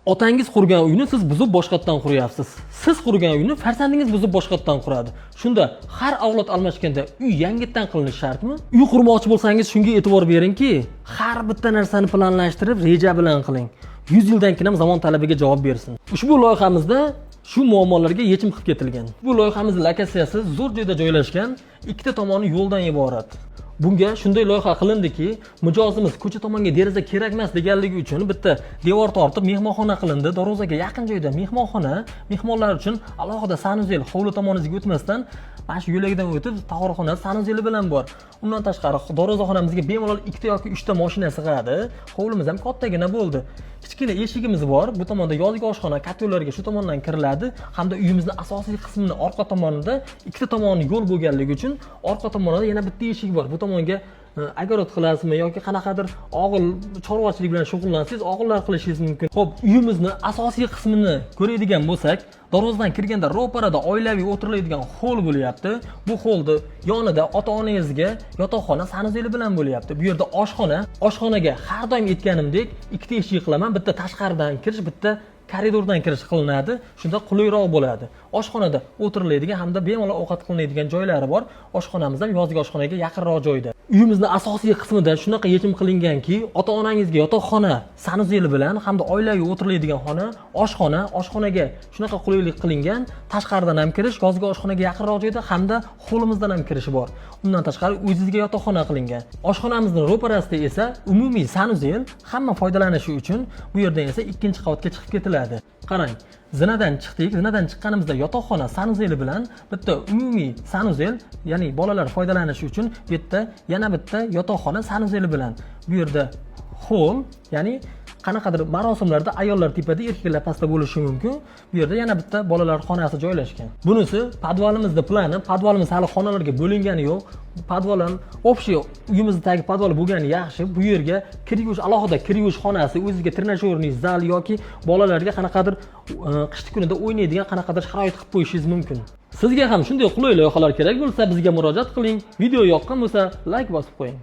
Otangiz qurgan uyni siz buzib, boshqatdan quryapsiz. Siz qurgan uyni farzandingiz buzib, boshqatdan quradi. Shunda har avlod almashganda uy yangitdan qilinishi shartmi? Uy qurmoqchi bo'lsangiz, shunga e'tibor beringki, har bitta narsani planlashtirib, reja bilan qiling. 100 yildan keyin ham zamon talabiga javob bersin. Ushbu loyihamizda shu muammolarga yechim qilib ketilgan. Bu loyihamiz lokatsiyasi zo'r joyda joylashgan, ikkita tomoni yo'ldan iborat. Bunga shunday loyiha qilindiki, mijozimiz ko'cha tomonga deraza kerak emas deganligi uchun bitta devor tortib mehmonxona qilindi. Darvozaga yaqin joyda mehmonxona, mehmonlar uchun alohida санузел, hovli tomoningizga o'tmasdan mana shu yo'lakdan o'tib tahoratxona, санузел i bilan bor. Undan tashqari, darvozaxonamizga bemalol ikkita yoki uchta mashina sig'adi. Hovlimiz ham kattagina bo'ldi. Kichkina eshigimiz bor. Bu tomonda yozgi oshxona, котёл larga shu tomondan kiriladi hamda uyimizni asosiy qismini orqa tomonida ikkita tomoni yo'l bo'lganligi uchun orqa tomonida yana bitta eshik bor. Bu tomonga огород qilasizmi yoki qanaqadir og'il chorvachilik bilan shug'ullansangiz, og'illar qilishingiz mumkin. Xo'p, uyimizni asosiy qismini ko'radigan bo'lsak, darvozadan kirganda ro'parada oilaviy o'tiriladigan hol bo'lyapti. Bu holni yonida ota-onangizga yotoqxona, санузел i bilan bo'lyapti. Bu yerda oshxona. Oshxonaga har doim aytganimdek, ikkita eshik qilaman, bitta tashqaridan kirish, bitta koridordan kirish qilinadi. Shunda qulayroq bo'ladi. Oshxonada o'tiriladigan hamda bemalol ovqat qilinadigan joylari bor. Oshxonamiz ham yozgi oshxonaga yaqinroq joyda. Uyimizni asosiy qismida shunaqa yechim qilinganki, ota onangizga yotoqxona, санузел i bilan hamda oilaviy o'tiriladigan xona, oshxona. Oshxonaga shunaqa qulaylik qilingan, tashqaridan ham kirish, yozgi oshxonaga yaqinroq joyda hamda hovlimizdan ham kirishi bor. Undan tashqari, o'zizga yotoqxona qilingan. Oshxonamizni ro'parasida esa umumiy санузел, hamma foydalanishi uchun. Bu yerdan esa ikkinchi qavatga chiqib ketiladi. Qarang, zinadan chiqdik. Zinadan chiqqanimizda yotoqxona, санузел i bilan bitta umumiy санузел, ya'ni bolalar foydalanishi uchun. Bu yerda yana bitta yotoqxona, санузел i bilan. Bu yerda hol, ya'ni qanaqadir marosimlarda ayollar tepada, erkaklar pastda bo'lishi mumkin. Bu yerda yana bitta bolalar xonasi joylashgan. Bunisi podvalimizni plani. Podvalimiz hali xonalarga bo'lingani yo'q. Podval ham общий, uyimizni tagi podval bo'lgani yaxshi. Bu yerga kir yuvish, alohida kir yuvish xonasi, o'ziga тренажёрный zal yoki bolalarga qanaqadir qishni kunida o'ynaydigan qanaqadir sharoit qilib qo'yishingiz mumkin. Sizga ham shunday qulay loyihalar kerak bo'lsa, bizga murojaat qiling. Video yoqqan bo'lsa, layk bosib qo'ying.